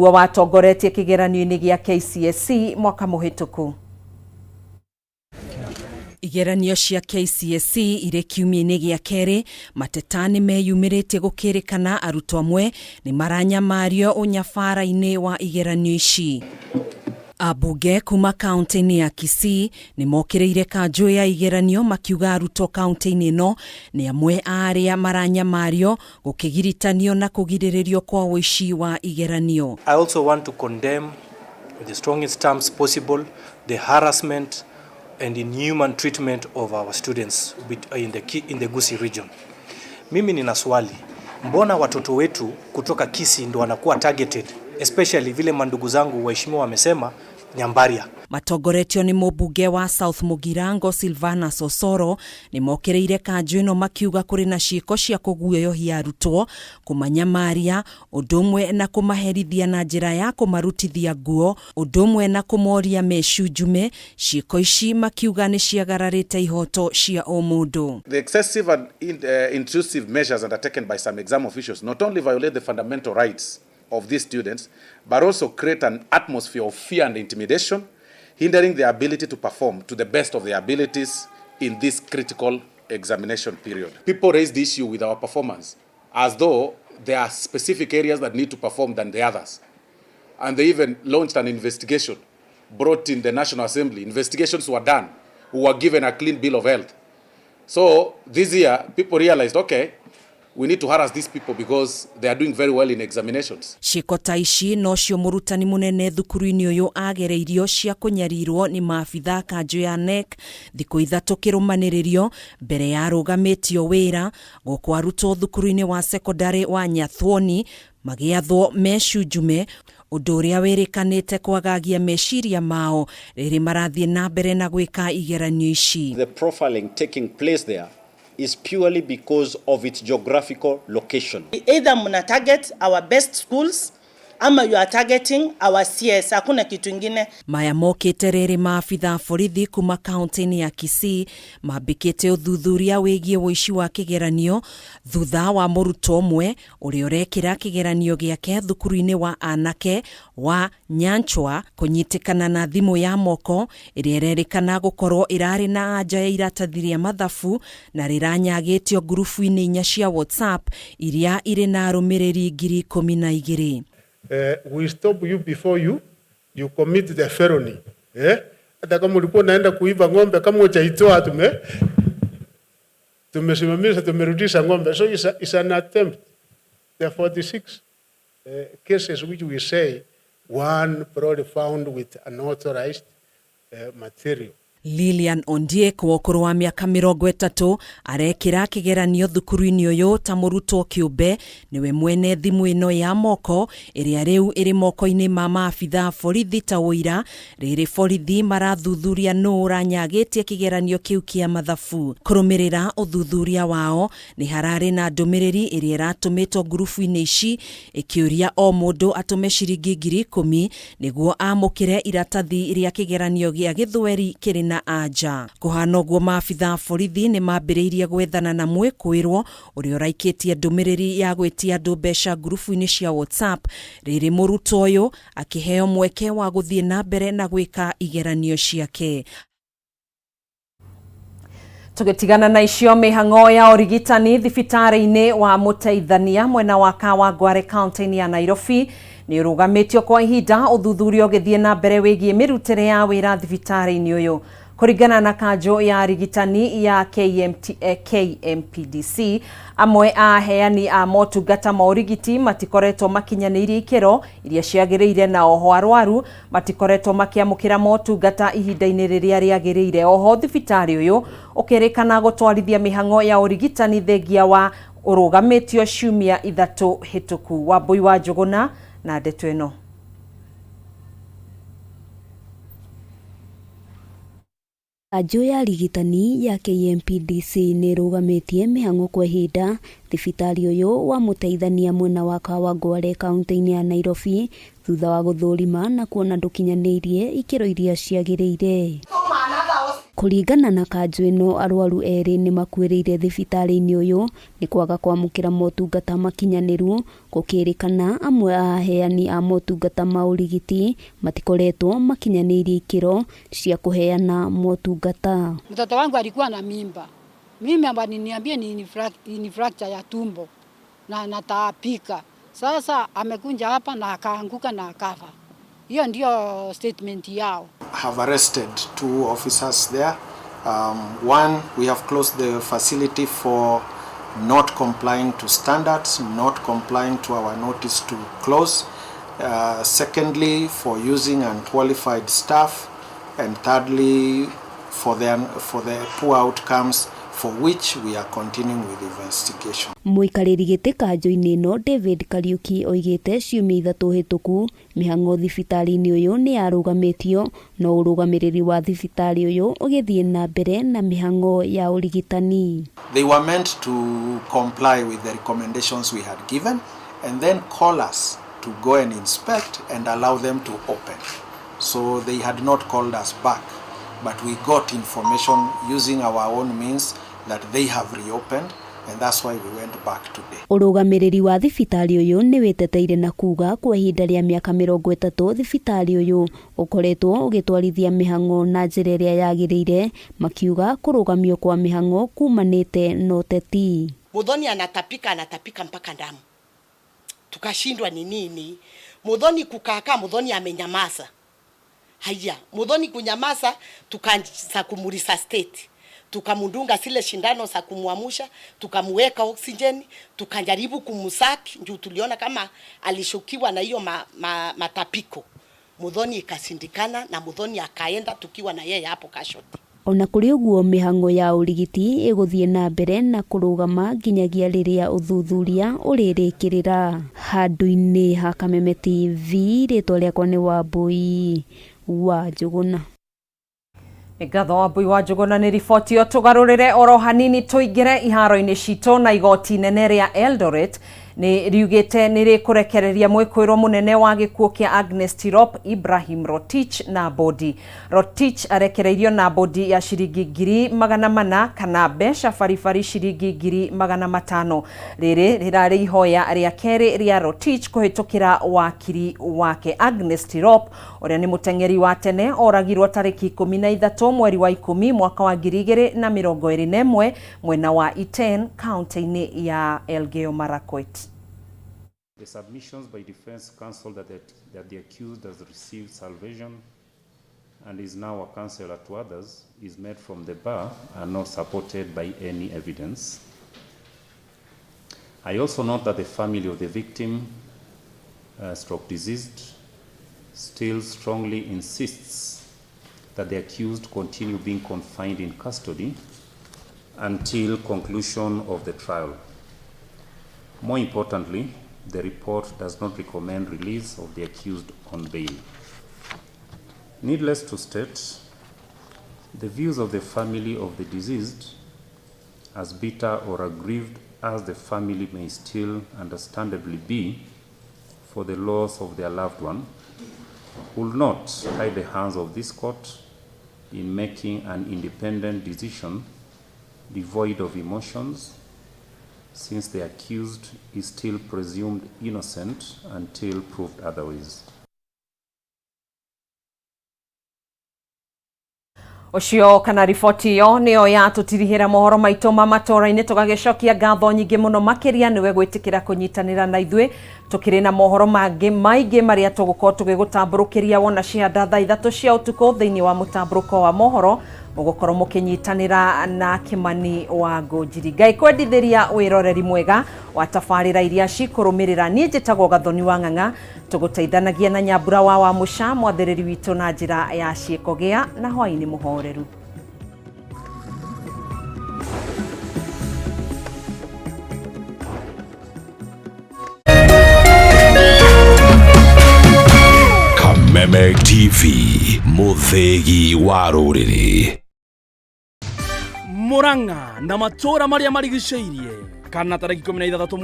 Nĩguo watongoretie kĩgeranio-inĩ gĩa KCSE mwaka mũhĩtũku. Igeranio cia KCSE irĩ kiumia-inĩ gĩa kerĩ, mateta nĩ meyumĩrĩtie gũkĩrĩkana arutwo amwe nĩ maranyamario ũnyabara-inĩ wa igeranio ici. Ambunge kuma kaunti-inĩ ya Kisii nĩ mokĩrĩire kanjũ ya igeranio makiuga arutwo kaunti-inĩ ĩno nĩ amwe a arĩa maranyamario gũkĩgiritanio na kũgirĩrĩrio kwa ũici wa igeranio. I also want to condemn with the strongest terms possible the harassment and inhuman treatment of our students in the Gusii region. Mimi nina swali, mbona watoto wetu kutoka Kisii ndo wanakuwa targeted, especially vile mandugu zangu waheshimiwa wamesema Nyambaria? Matongoretio nĩ mũmbunge wa South Mugirango Silvana Sosoro nĩ mokĩrĩire kanjũ ĩno makiuga kũrĩ na ciĩko cia kũguoyohia arutwo, kũmanyamaria, ũndũ ũmwe na kũmaherithia na njĩra ya kũmarutithia nguo, ũndũ ũmwe na kũmoria mecunjume. Ciĩko ici makiuga nĩ ciagararĩte ihoto cia ũmũndũ. The excessive and intrusive measures undertaken by some exam officials not only violate the fundamental rights of these students, but also create an atmosphere of fear and intimidation, hindering their ability to perform to the best of their abilities in this critical examination period. People raise the issue with our performance as though there are specific areas that need to perform than the others. And they even launched an investigation, brought in the National Assembly. Investigations were done. We were given a clean bill of health. So this year, people realized, okay, we need to harass these people because they are doing very well in examinations. Ciĩko ta ici nocio mũrutani mũnene thukuru-inĩ ũyũ agereirio cia kũnyarirwo nĩ maabitha kanjũ ya KNEC thikũ 3 kĩrũmanĩrĩrio mbere ya arũgamĩtio wĩra, gũkũ arutwo thukuru-inĩ wa sekondarĩ wa Nyathwoni magĩathwo mecunjume, ũndũ ũrĩa wĩrĩkanĩte kwagagia meciria mao rĩrĩ marathiĩ na mbere na gwĩka igeranio ici. The profiling taking place there is purely because of its geographical location. Either mna target our best schools ama you are targeting our CS, hakuna kitu ingine. Maya mokĩte rĩrĩ maabitha borithi kuma kaunti-inĩ ya Kisii mambĩkĩte ũthuthuria wĩgiĩ ũici wa kĩgeranio thutha wa mũrutwo ũmwe ũrĩa ũrekĩra kĩgeranio gĩake thukuru-inĩ wa anake wa Nyanchwa kũnyitĩkana na thimũ ya moko ĩrĩa ĩrerĩkana gũkorwo ĩrarĩ na anja ya iratathi rĩa mathabu na rĩranyagĩtio ngurubu-inĩ 4 cia WhatsApp iria irĩ na arũmĩrĩri 12,000. We stop you before you commit the felony. Eh? Hata kama ulikuwa unaenda kuiba ng'ombe, kama hujaitoa, tumesimamisha, tumerudisha ng'ombe. So it's an attempt. There are 46 cases which we say one probably found with unauthorized material. Lilian Ondiek wa ũkũrũ wa mĩaka 30 arekĩra kĩgeranio thukuru-inĩ ũyũ ta mũrutwo kĩũmbe, nĩwe mwene thimũ ĩno ya moko ĩrĩa rĩu ĩrĩ moko-inĩ ma maabitha borithi ta ũira rĩrĩ borithi marathuthuria nũ ũranyagĩtie kĩgeranio kĩu kĩa mathabu. Kũrũmĩrĩra ũthuthuria wao nĩ hararĩ na ndũmĩrĩri ĩrĩa ĩratũmĩtwo ngurubu-inĩ ici ĩkĩũria o mũndũ atũme ciringi 10,000 nĩguo amũkĩre iratathi rĩa kĩgeranio gĩa gĩthweri kĩrĩ na anja. Kũhana ũguo, maabitha borithi nĩ mambĩrĩirie gwethana na mwĩkũĩrwo ũrĩa ũraikĩtie ndũmĩrĩri ya gwĩtia andũ mbeca ngurubu-inĩ cia WhatsApp, rĩrĩ mũrutwo ũyũ akĩheo mweke wa gũthiĩ na mbere na gwĩka igeranio ciake. Tũgĩtigana na icio, mĩhang'o ya ũrigitani thibitarĩ-inĩ wa Mũteithania mwena wa Kawangware kaunti-inĩ ya Nairobi nĩ ũrũgamĩtio kwa ihinda, ũthuthuria ũgĩthiĩ na mbere wĩgiĩ mĩrutĩre ya wĩra thibitarĩ-inĩ ũyũ. Kũringana na kanjũ ya arigitani ya KMT, KMPDC, amwe a aheani a motungata ma ũrigiti matikoretwo makinyanĩirie ikĩro iria ciagĩrĩire, na oho arwaru matikoretwo makĩamũkĩra motungata ihinda-inĩ rĩrĩa rĩagĩrĩire. Oho thibitarĩ ũyũ ũkĩrĩkana gũtwarithia mĩhang'o ya ũrigitani thengia wa ũrũgamĩtio ciumia 3 hĩtũku. Wambui wa Njũgũna na ndeto ĩno. Kanjũ ya arigitani ya KMPDC nĩ ĩrũgamĩtie mĩhang'o kwa ihinda thibitarĩ ũyũ wa Mũteithania mwena wa Kawangware kaunti-inĩ ya Nairobi, thutha wa gũthũrima na kuona ndũkinyanĩirie ikĩro iria ciagĩrĩire. Kũringana na kanjũ ĩno, arwaru erĩ nĩmakuĩrĩire thibitarĩ-inĩ ũyũ nĩ kwaga kwamũkĩra motungata makinyanĩru, gũkĩrĩkana amwe a aheani a motungata ma ũrigiti matikoretwo makinyanĩirie ikĩro cia kũheana motungata. Mtoto wangu alikuwa na mimba, mimi waliniambia ni fracture ya tumbo na natapika. Sasa amekunja hapa na akaanguka na akafa. Hiyo ndio statement yao. Have arrested 2 officers there. One, we have closed the facility for not complying to standards, not complying to our notice to close. Secondly, for using unqualified staff, and thirdly, for the poor outcomes, for which we are continuing with the investigation. Mũikarĩri gĩtĩ kanjũ-inĩ ĩno David Kariuki oigĩte ciumia 3 hĩtũku mĩhang'o thibitarĩ-inĩ ũyũ nĩ yarũgamĩtio, no ũrũgamĩrĩri wa thibitarĩ ũyũ ũgĩthiĩ na mbere na mĩhang'o ya ũrigitani. They were meant to comply with the recommendations we had given and then call us to go and inspect and allow them to open. So they had not called us back, but we got information using our own means that they have reopened, and that's why we went back today. Ũrũgamĩrĩri wa thibitarĩ ũyũ nĩ wĩteteire na kuga kwa ihinda rĩa mĩaka 30 thibitarĩ ũyũ ũkoretwo ũgĩtwarithia mĩhang'o na njĩra ĩrĩa yagĩrĩire, makiuga kũrũgamio kwa mĩhang'o kumanĩte na ũteti. Muthoni anatapika mpaka damu, tukashindwa ni nini. Muthoni kukaka, Muthoni amenyamaza. Haya, Muthoni kunyamaza, tukaanza kumuresuscitate, tukamdunga zile shindano za kumuamusha, tukamuweka oxygen, tukajaribu kumusaki juu tuliona kama alishukiwa na hiyo matapiko. Muthoni ikashindikana na Muthoni akaenda tukiwa na yeye hapo casualty. Ona kũrĩ ũguo, mĩhang'o ya ũrigiti ĩgũthiĩ na mbere na kũrũgama nginyagia rĩrĩa ũthuthuria ũrĩrĩkĩrĩra. Handũ-inĩ ha Kameme TV, rĩtwa rĩakwa nĩ Wambui wa Njũgũna. Ngatho Wambui wa Njũgũna nĩ riboti ĩyo. Tũgarũrĩre oro hanini tũingĩre iharo-inĩ citũ na igoti nene rĩa Eldoret nĩ riugĩte nĩ rĩkũrekereria mwĩkũĩrwo mũnene wa gĩkuũ kĩa Agnes Tirop Ibrahim Rotich na bodi. Rotich arekereirio na bodi ya ciringi 400,000 kana mbeca baribari ciringi 500,000. Rĩrĩ rĩrarĩ ihoya rĩa kerĩ rĩa Rotich kũhĩtũkĩra wakiri wake. Agnes Tirop ũrĩa nĩ mũteng'eri wa tene oragirwo tarĩki 13 mweri wa 10 mwaka wa 2021 mwena wa Iten kaunti-inĩ ya Elgeyo Marakwet. The submissions by defense counsel that the accused has received salvation and is now a counselor to others is made from the bar and not supported by any evidence. I also note that the family of the victim, stroke deceased, still strongly insists that the accused continue being confined in custody until conclusion of the trial. More importantly, the report does not recommend release of the accused on bail. Needless to state, the views of the family of the deceased, as bitter or aggrieved as the family may still understandably be for the loss of their loved one, will not tie the hands of this court in making an independent decision devoid of emotions, since the accused is still presumed innocent until proved otherwise. Ucio kana riboti iyo niyo yatutirihira mohoro maitũ ma matũra-inĩ. Tũgagĩcokia ngatho nyingĩ mũno makĩria nĩwe gwĩtĩkĩra kũnyitanĩra na ithuĩ. Tũkĩrĩ na mohoro mangĩ maingĩ marĩa tũgũkorwo tũgĩgũtambũrũkĩria wona cianda thaa 3 cia ũtukũ thĩinĩ wa mũtambũrũko wa mohoro. Mũgũkorwo mũkĩnyitanĩra na Kimani wa Ngũnjiri. Ngai kwendithĩria wĩroreri mwega wa tabarĩra iria cikũrũmĩrĩra. Niĩ njĩtagwo Gathoni wa Ng'ang'a, tũgũteithanagia na Nyambura wa Mũca mwathĩrĩri witũ na njĩra ya ciĩko. Gĩa na hwaĩ-inĩ mũhoreru. Kameme TV, mũthĩgi wa rũrĩrĩ. Murang'a na matũra marĩa marigicĩirie kana tarĩki 16